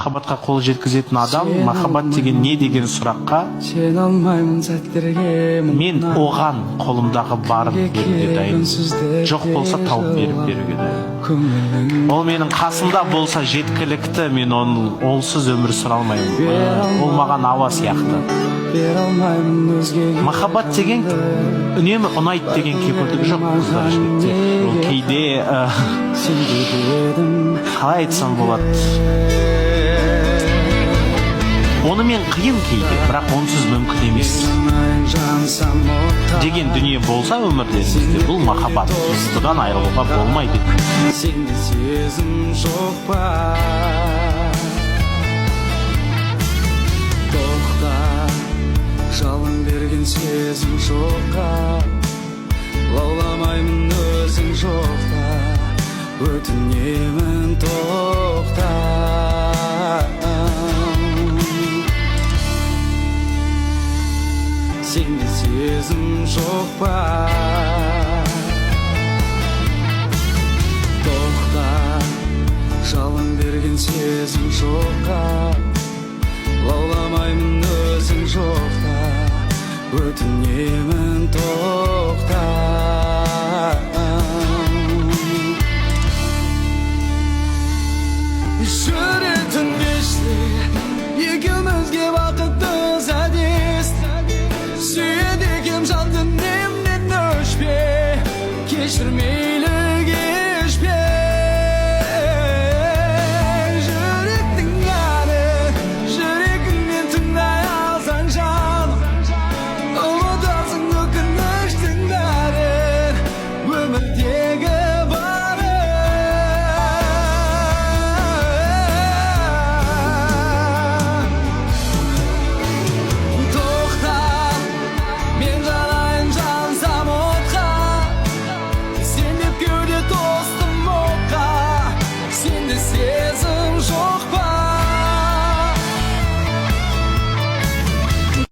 Махаббатқа қол жеткізетін адам махаббат деген не деген сұраққа Сене алмаймын сәттерге. мен оған қолымдағы барын беруге дайын, жоқ болса, тауып беріп беруге дайын. Көңілің Ол менің қасымда болса, жеткілікті. Мен оның олсыз өмір сүре алмаймын. Ол маған ауа сияқты. Бере алмаймын өзгеге. Махаббат деген үнемі ұнайды деген кепілдік жоқ, қыздар, жігіттер. Ол кейде Сенбеп едім. қалай айтсам болады, онымен қиын кейде, бірақ онсыз мүмкін емес Жансам отқа. деген дүние болса өмірлеріңізде, бұл махаббат, бұдан айырылуға болмайды. Сенде сезім жоқ па? Тоқта, жалын берген сезім жоққа. Лауламаймын өзің жоқта. Өтінемін, тоқта. Сенде сезім жоқ па? Тоқта, жалын берген сезім жоққа. Лауламаймын өзің жоқта. Өтінемін, тоқта.